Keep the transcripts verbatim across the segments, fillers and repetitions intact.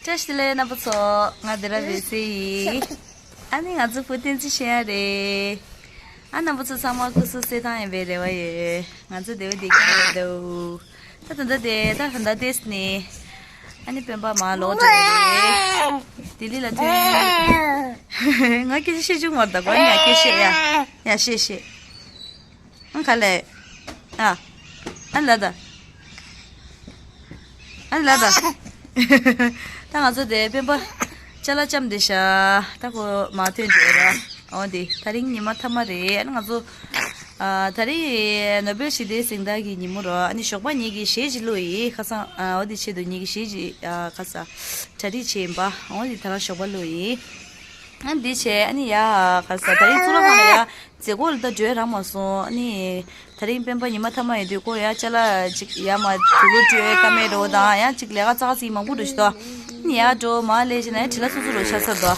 བཀྲ་ཤིས་བདེ་ལེགས་རྣམ་པ་ཚོ། ང་བདེ་ར་བེ་སི་ཡིན། ཨ་ནི་ང་ཚོ་བུ་བསྟན་འཛིན་ཤེས་ཡ་རེད། ཨ་རྣམ་པ་ཚོ་ཚང་མ་སྐུ་གཟུགས་གསལ་ཐང་ཡིན་པའི་རེ་བ་ཡོད། ང་ཚོ་བདེ་བོ་བདེ་སྐྱིད་ཡིན་འདུག་ད་ད་ལྟ་དེ་ད་ད་ལྟ་དེས་ནི། ཨ་ནི་སྤེན་པ་མ་ལོག་འགྲོ་ཡ་རེད། ལྡི་ལི་ལ་ཐོན། ང་སྐད་ཆ་བཤད་བཅུག་མ་རེད་ད་གོ་ཡ་སྐད་བཤད་ཡ། ཡ་བཤད་བཤད། ཨང་ག་ལེ། ཨ། ཨ་ལ་ད། ཨ་ལ་ད། ད་ང་ཚོ་དེ་སྤེན་པ་ཅ་ལག་ལྕམ་དེ་ཤ། ད་ཁོ་མ་ཐོན་འདུག་ར། འོ་དེ་ད་རིང་ཉི་མ་ཐ་མ་རེད། ཨ་ང་ཚོ། ཨ་ད་རིང་ནོ་བེལ་ཞི་བདེའི་གཟེངས་རྟགས་ཀྱི་ཉིན་མོ་ར། ཨ་ནི་ཞོགས་པ་ཉིད་ཀྱི་གཞས་ཅིག་བླུགས་ཡིན་ཁ་སང་། ཨ་འོ་དེ་ཆེད་དུ་ཉིད་ཀྱི་གཞས་ཅིག་ཨ་ཁ་སང་གྲ་སྒྲིག་བྱས་ཡིན་པ། འོ་དེ་ད་རང་ཞོགས་པ་བླུགས་ཡིན། ཨ་འདི་བྱས་ཨ་ནི་ཡ་ཁ་ས་ད་རིང་གཙུག་ལག་ཁང་ལ་ཡ་མཛད་སྒོ་ལ་ད་འགྲོ་རག་མ་སོང་། ཨ་ནི་ད་རིང་སྤེན་པ་ཉི་མ་ཐ་མ་ཡོད་དུས་ཁོ་ཡ་ཅ་ལག་ཅིག་ཡ་མ་དུག་ལོག་སྤྲོད་ཀ་མེད་འགྲོ་དང་ཡ་ཅིག་ལས་ཀ་ཙག་ཙིག་མང་པོ་འགྲོ་ཞིག་ཏོ། ཨ་ནི་ཡ་འགྲོ་མ་ལས་ཅི་ན་ཡ་བྲེལ་ལ་སོ་སོ་རུ་ཆགས་ཚར་ཏོ།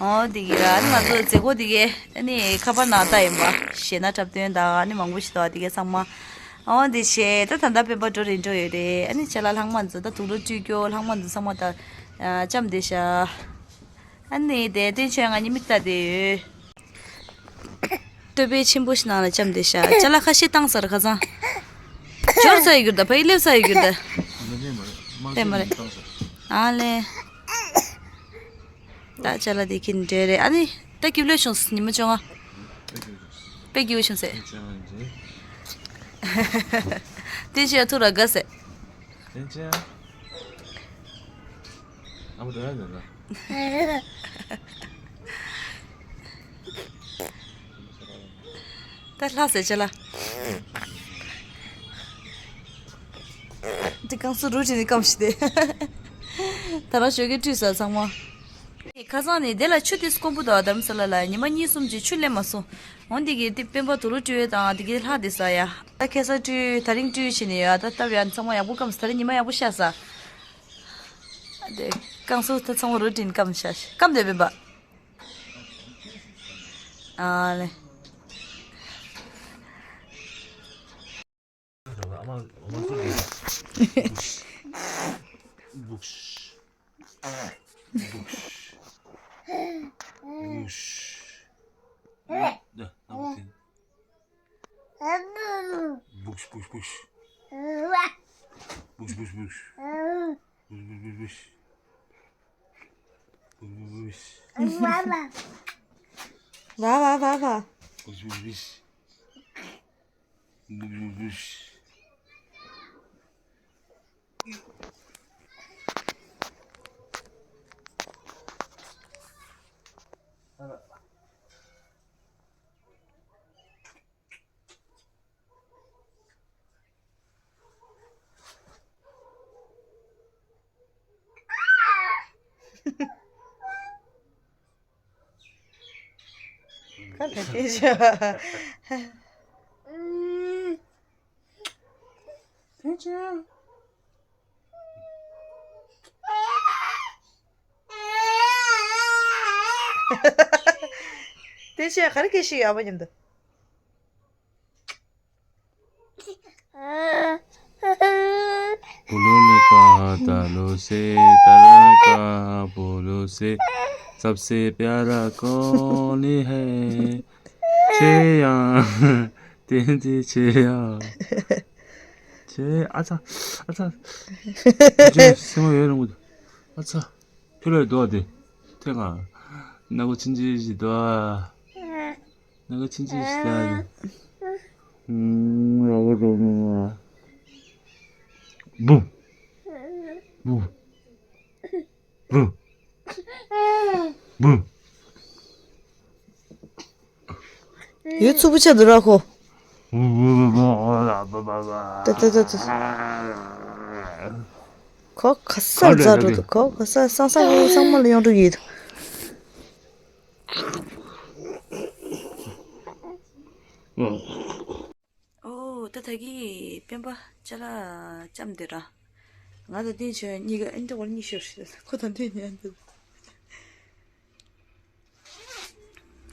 འོ་འདི་གི་ར་ཨ་ནི་ང་ཚོ་མཛད་སྒོ་འདི་གའི་ཨ་ནི་ཁ་པར་ནང་ལྟ་ཡིན་པ་གཞས་སྣ་འཁྲབ་སྟོན་དང་ཨ་ནི་མང་པོ་ཞིག་ཏོ་འདི་གའི་ཚང་མ། འོ་འདི་བྱས་ད་ད་ལྟ་སྤེན་པ་འགྲོ་རེད་འགྲོ་ཡོད་རེད། ཨ་ནི་ཅ་ལག་ལྷག་མ་འཛོ་ད་དུག་ལོག་སྤྲོད་རྒྱུ་ལྷག་མ་འཛོ་ཚང་མ་ད་ལྕམ་བསྡད་ཤག་ཨ་ནི་དེ་བསྟན་ཆོས་ང་གཉིས་མིག་ལྟ་དེ་ཡོད། སྟོད་པའི་ཆེན་པོ་ཞིག་ནང་ལ་ལྕམ་བསྡད་ཤག་ཅ་ལག་ཁ་ཤས་བཏང་ཚར་ཁ་སང་། འབྱོར་ཚར་ཡོད་གྱུར་ད་ཕ་གི་སླེབས་ཚར་ཡོད་གྱུར་ད། ལེ་མ་རེད། ཨ་ལེ། ད་ཅ་ལག་དེ་ཁྱེར་འདྲེ་རེད། ཨ་ནི་ད་སྐྱིབས་ལོས་བྱུང་ཉི་མ་བཅོ་ལྔ། དཔེ་སྐྱིད་པོ་བྱུང་ཟེར། བསྟན་ཆོས་ཐུགས་ར་དགའ་ཟེར། བསྟན་ཆོས། ཨ་མ་འགྲོ་ཡ་འགྲོ་ལ། ད་ལྷ་ཟེར་བྱས་ལ། འདི་ཀང་སུ་རུ་ཏྲི་ནི་ཀམ་ཤི་དེ། ད་རང་ཞོགས་ཀས་བཀྲུས་ས་ཚང་མ། ཁ་སང་ནས་དེ་ལ་ཆུ་དེ་སྐོམ་པོ་དང་དྷ་རམ་ས་ལ་ལ་ཉི་མ་གཉིས་གསུམ་ཅིག་ཆུ་སླེབས་མ་སོང་། འོན་དེ་གི་དེ་སྤེན་པ་དུག་ལོག་སྤྲོད་དང་དེ་གི་ལྷག་དེ་ཟ་ཡ། ད་ཁ་སང་བཀྲུས་ད་རིང་བཀྲུས་བྱས་ནས་ཡ་ད་སྟབས་ཡ་ཚང་མ་ཡག་པོ་སྐམ་ས། ད་རིང་ཉི་མ་ཡག་པོ་ཤར་ས། དེ་ཀང་སུ་ད་ཚང་མ་རུ་ཏྲི་ནི་ཀམ་ཤ་ཤ་ཀམ་དེ་སྤེན་པ། ཨ་ལེ། བ་བ་བ་བ། ཁ་ལ་སྐད་ཆ། ཐུགས་རྗེ་ཆེ། དེ་བྱས་ག་རེ་སྐད་ཤེས་ཡོད་པ་མཉམ་དུ། बोलो ने कहा तालो से, तालो ने कहा बोलो से, सबसे प्यारा कौन है? ཆེ་ཡང་། བསྟན་འཛིན་ཆེ་ཡང་། ཆེ། ཨ་ཚ། ཨ་ཚ། ཆེ་སེམས་ཡོད་རུང་། ཨ་ཚ། ཁྱོད་ལ་རྡོ་དེ། ཐེངས་ང་། ན་གོ་ཆིན་ཆིན་ཞིག་རྡོ། ན་གོ་ཆིན་ཆིན་ཞིག་རྡོ། ཧུམ། ར་གོ་རྡོ་མི་ང་། བུ། བུ། བུ། བུ། ཡོད་ཚུགས་པོ་ཆགས་འདུག་ར་ཁོ། ཏ་ཏ་ཏ་ཏ། ཁོ་ག་ས་རྫ་འགྲོ་འདུག་ཁོ་ག་ས་སང་སང་ལོ་སང་མ་ལ་ཡོང་འགྲོ་ཡོད། ཨོ་ད་ད་གི་སྤེན་པ་ཅ་ལག་ལྕམ་དེ་ར། ང་དང་བསྟན་ཆོས་གཉིས་ཀ་ཨེ་འདྲ་བར་གཉིད་ཤོར་ཤི། ཁོ་དང་བསྟན་ཉན་འདུག་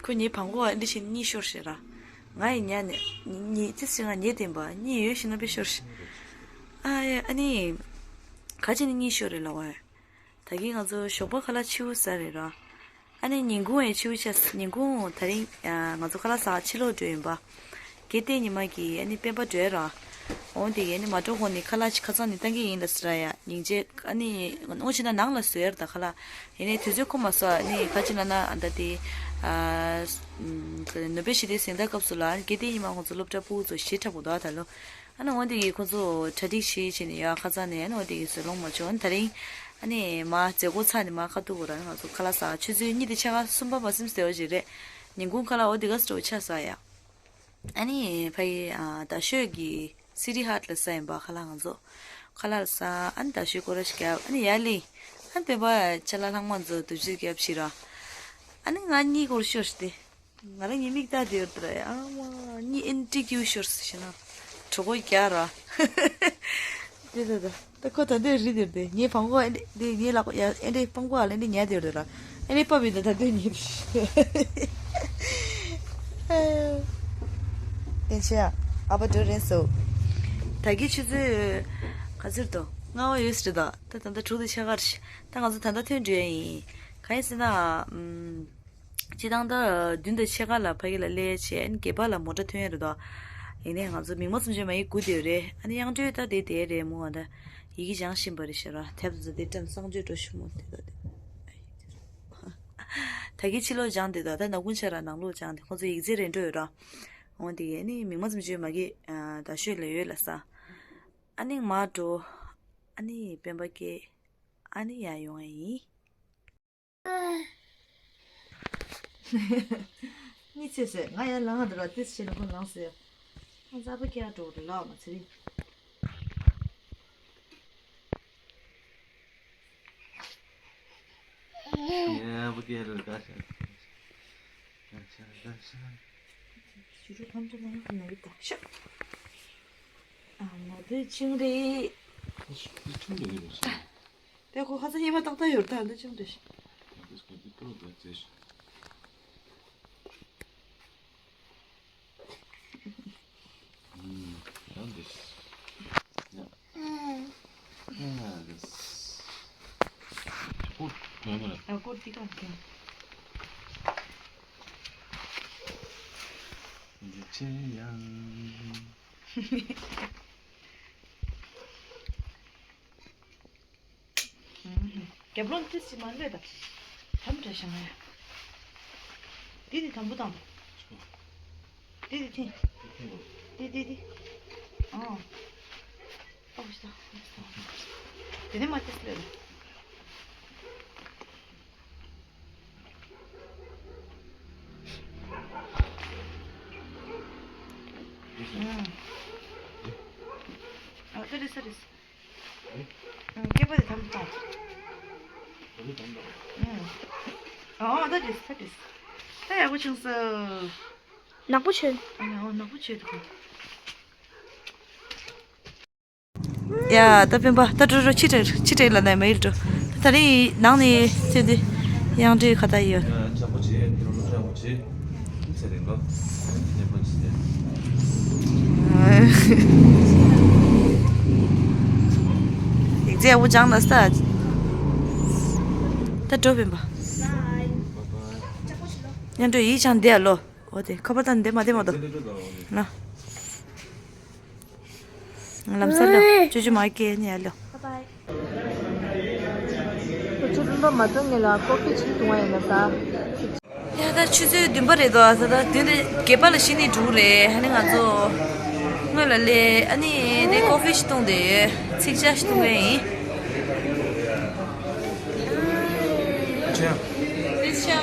ཁོ་ངའི་བང་གོ་བ་འདི་བཞིན་གཉིད་ཤོར་ཞེས་ར། ང་ཡི་ཉལ་ནས་ཉི་ཉི་ཙི་ཙི་ང་ཉལ་བསྡད་པ་གཉིད་ཡོད་ཤི་ན་པའི་ཤོར་ཤི། ཨ་ཡ་ཨ་ནི། ག་ཅི་ནི་གཉིད་ཤོར་རེད་ལ་བ། ད་ ད་གིན་ང་ཚོ་ཞོགས་པ་ཁ་ལག་ཕྱི་པོ་ཟ་རེད་ར། ཨ་ནི་ཉིན་གུང་ཡང་ཕྱི་པོ་ཆགས། ཉིན་གུང་དེ་རིང་ང་ཚོ་ཁ་ལག་ཟ་ཕྱི་ལོགས་འགྲོ་ཡིན་པ། གལ་ཏེ་ཉི་མ་གི་ཨ་ནི་སྤེན་པ་འགྲོ་ཡ་ར། འོ་དེ་གི་ཨ་ནི་མ་འགྲོ་གོང་ནས་ཁ་ལག་ཅིག་ཁ་སང་ནས་བཏང་གི་ཡིན་ལབ་ཟེར་ར་ཡ། སྙིང་རྗེ། ཨ་ནི་འོ་བྱས་ན་ནང་ལ་བཟོ་ཡ་ར་ད་ཁ་ལག། ཡིན་ནའི་དུས་ཚོད་ཁོམ་མ་སོང་། ཨ་ནི་ཁ་ཅིག་ན་ན་ཨ་ད་དེ་ཨ་ནོ་བེལ་ཞི་བདེའི་གཟེངས་རྟགས་སྐབས་སུ་ལ་ཨ་ནི་གལ་ཏེ་ཉི་མ་ཁོང་ཚོ་སློབ་གྲྭ་ཕྲུ་གུ་ཚོ་ཞེ་དྲག་པོ་འདུག་ད་ལོ། ཨ་ནི་འོ་དེ་གི་ཁོ་ཚོ་གྲ་སྒྲིག་བྱེད་བྱས་ནས་ཡོད། ཁ་སང་ནས་ཨ་ནི་འོ་དེ་གི་བཟོས་ལོང་མ་བྱུང་། ཨ་ནི་དེ་རིང་ཨ་ནི་མ་མཛད་སྒོ་ཚར་ནས་མ་ཁ་ཐུག་གོ་ར། ང་ཚོ་ཁ་ལག་ཟ་ཆུ་ཚོད་གཉིས་དང་ཕྱེད་ཀ་གསུམ་པ་མ་ཟིན་ཟེར་བ་ཞིག་རེད། ཉིན་གུང་ཁ་ལག་འོ་དེ་ག་སྤྲོ་ཆ་ཟ་ཡ། ཨ་ནི་ཕ་གི་ཨ་རྡ་ཤོད་ཀྱི་སི་ཊི་ཧཊ་ལ་ཟ་ཡིན་པ། ཁ་ལག་ང་ཚོ་ཁ་ལག་ཟ། ཨ་ནི་རྡ་ཤོད་སྐོར་ར་ཞིག་བརྒྱབ། ཨ་ནི་ཡར་སླེབས། ཨ་ནི་སྤེན་པ་ཅ་ལག་ལྷག་མ་ཚོ་སྡུག་ཅིག་བརྒྱབ་ཕྱིན་ར། ཨ་ནི་ང་གཉིད་ཁུག་ཤོར་ཏེ། ང་རང་གཉིད་མིག་ལྟ་དེ་ཡོད་རེད། ཨ་མ་གཉིད་ཨེན་ཏི་ཀྱིའུ་ཤོར་ཟེར་ན་གྲོད་ཁོག་རྒྱག་ར། དེ་ད་ད་ད་ཁོ་ད་འདོད་རིག་དེར་དེ་ངའི་བང་གོ་ཨེ་འདི་ངའི་ལག་ཡ་ཨེ་འདི་བང་གོ་ཨ་ལེ་འདི་ཉལ་དེར་དེ་ར། ཨེ་འདི་པ་བི་ད་ད་འདོད་ཉིད། ཨེ་ཆེ་ཨ་པ་འདོད་རན་སོ། ད་གི་ཆུ་ཚོད་ག་ཚོད་དོ། ལྔ་པ་ཡོད་ཟེར་ད། ད་ད་ད་དྲུག་དང་ཕྱེད་ཀ་རེད། ད་ང་ཚོ་ད་ད་ཐོན་འགྲོ་ཡ་ཡིན། གང་ཡིན་ཟེར་ན་ཨམ། སྤྱིར་བཏང་ད་བདུན་དང་ཕྱེད་ཀ་ལ་ཕ་གི་ལ་སླེབས་བྱས། ཨ་ནི་བརྒྱད་པ་ལ་མོ་ཊ་ཐོན་ཡ་རེད་དོ། ཡིན་ནའི་ང་ཚོ་མིག་དམར་གཙང་མ་ཡིན་དགུ་དེ་རེད། ཨ་ནི་དབྱངས་སྒྲོལ་ད་དེ་དེ་རེད་མོ། ཨ་ད་ཡི་གེ་སྦྱང་བཞིན་པ་རེད་ཤག་ར། དེབ་དེ་ཚོ་དེ་བཀྲམ། གསང་སྤྱོད་འགྲོ་ཞུ་མོ་དེ་ད་དེ། ད་གི་ཕྱི་ལོགས་སྦྱང་དེ་དོ། ད་ནག་ཁུང་ཆ་ར་ནང་ལོགས་སྦྱང་དེ། ཁོང་ཚོ་ཡིག་ཚད་རེ་འགྲོ་ཡོད་ར། འོ་དེ་གི་ཨ་ནི་མིག་དམར་གཙང་མ་གི་ད་ཤོད་ལ་ཡོད་ལ་ས། ཨ་ནི་མ་འགྲོ། ཨ་ནི་སྤེན་པ་སྐྱེས། ཨ་ནི་ཡར་ཡོང་ཡ་ཡིན། གཉིད་སད་སད། ང་ཡར་ལངས་འདུག་ར། ཏིས་བྱས་ནས་ཁོ་ལངས་སོང་ཡ། ང་རྩ་པ་སྐྱེ་འགྲོ་རེད་ལགས་མ་ཚེ་རིང་། ངའི་བུ་སྐྱེ་རུ་དགའ་ཤག་ཤུ་རུ་ཐམ་ཐམ་ནང་ནང་གི་དག་ཤག་ཨ་མ་དེ་ཆིང་རེད། ཆིང་རེད་ལ་ཤག་དེ་ཁོ་ཁ་ཚ་ཉི་མ་ཏག་ཏག་ཡོད་ད། འདི་ཅུང་འདྲ་ཞིག་རྒྱབ་ལོགས་ཏིས་ཅིག་མ་ལོས་ད། དམ་འདྲ་བཞག་ན་ཡ། འདི་འདི་དམ་བུ་དང་། འདི་འདི་ཐིང་། འདི་འདི་འདི། ཨང་། ཨོ་ཤི་ད། དེ་ནས་མ་ཏིས་ལོས་ད། ཨ་ཏི་རི་སི་རི་སི། སྐེད་པ་དེ་དམ་དུ་བཏང་། ཨ་ད་དྲིས་ད་དྲིས། ད་ཡག་པོ་བྱུང་སོང་། ནག་པོ་བྱོས། ཨ་ནག་པོ་བྱོས་འདུག་ཡ་ད་སྤེན་པ་ད་འགྲོ་འགྲོ། ཕྱི་དྲེག་ཕྱི་དྲེག་ལ་ནས་མ་ཡིལ་འགྲོ། ད་རིང་ནང་ནས་ཚེ་འདི་དབྱངས་སྒྲོལ་ཁ་ད་ཡོད། ཡིག་ཚད་འུ་ཅང་ན་ས། ད་འགྲོ་སྤེན་པ། དབྱངས་སྒྲོལ་ཡིག་ཅང་འདི་ཨ་ལོ། འོ་དེ་ཁ་པར་ད་འདི་མ་འདི་མ་གཏོགས་ན། ལམ་སང་ལ་ཅོ་ཅོ་མ་སྐྱེ་ནི་ཨ་ལོ། ཁོ་ཚོ་སྤུན་པ་མ་ཚང་ངེད་ལ་ཀོ་ཧྥི་ཅིག་བཏུང་བ་ཡིན་ན་ད། ཡ་ད་ཆུ་ཚོད་བདུན་པ་རེད་དོ། ད་ད་བདུན་དང་བརྒྱད་པ་ལ་གཞི་ནས་འགྲོ་གི་རེད། ཨ་ནི་ང་ཚོ་སྔོན་ལ་སླེབས། ཨ་ནི་དེ་ཀོ་ཧྥི་ཞིག་བཏུང་དེ་ཚིག་ཇ་ཞིག་བཏུང་གི་ཡིན། ཆེ། དེ་ཆེ།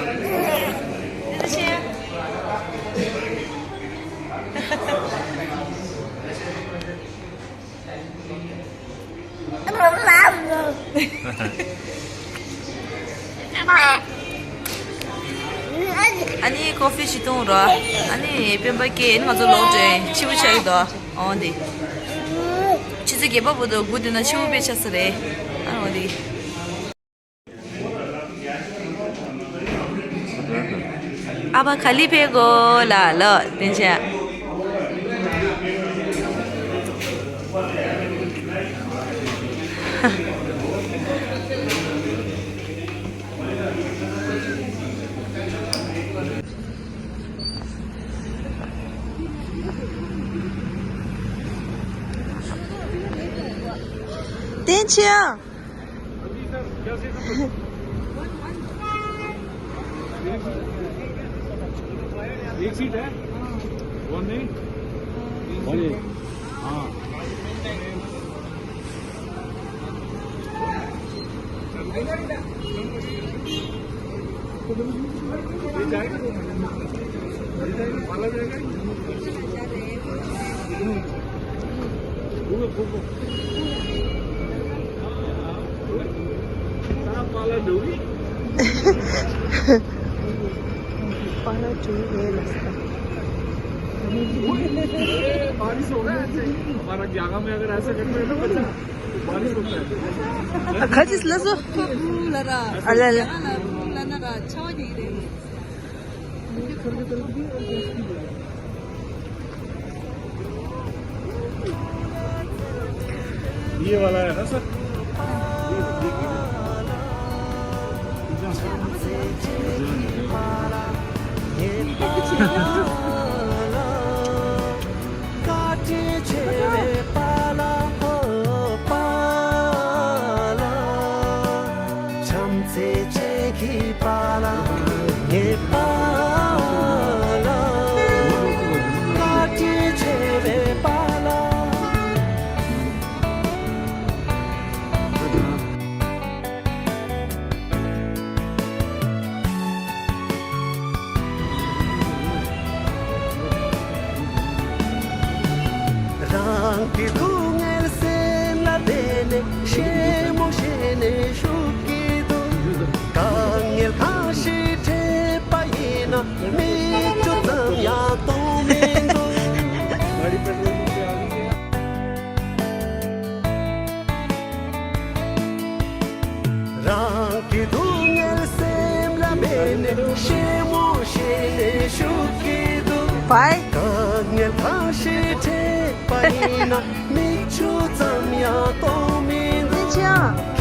དེ་ཆེ། ཨ་ནི་ཀོ་ཧྥི་ཞིག་བཏུང་རོགས། ཨ་ནི་སྤེན་པ་སྐྱེས། ཨ་ནི་ང་ཚོ་ལོག་འགྲོ་ཡིན། ཕྱི་པོ་ཆགས་ཀྱི་འདུག་འོང་དེ། ཆུ་ཚོད་བརྒྱད་པ་བར་དུ་སྒུག་བསྡད་ན་ཕྱི་པོ་དཔེ་ཆགས་ས་རེད། ཨ་འོང་དེ། ཨ་ཕ་ག་ལི་ཕེ་གོ་ལ་ལོ་བསྟན་ཆ། ཆེ་ཡ། एक सीट है। वो नहीं। हाँ। पाला डोरी। पाला डोरी है रास्ता। बारिश होगा ऐसे। हमारा ग्यारह में अगर ऐसा करते हैं ना बच्चा, बारिश होता है। खजिस लसो। अला अला। ये वाला है ना सर? རང་གི་སྡུག་བསྔལ་སེམས་ལ་བརྟེན་ནས་ཞེ་མོ་ཞེ་ནས་ཤུགས་ཀྱིས་འདུག་དཀའ་ངལ་གང་ཞིག་འཕྲད་པ་ཡིན་ན། མིག་ཆུ་ཙམ་ཡང་གཏོང་མི་འདུག་རང་གི་སྡུག་བསྔལ་སེམས་ལ་མེད་ནས་ཞེ་མོ་ཞེ་ནས་ཤུགས་ཀྱིས་འདུག་བའི། དཀའ་ངལ་གང་ཞིག་འཕྲད་པ་ཡིན་ན། མིག་ཆུ་ཙམ་ཡང་གཏོང་མི་འདུག་ཅི་ཡང་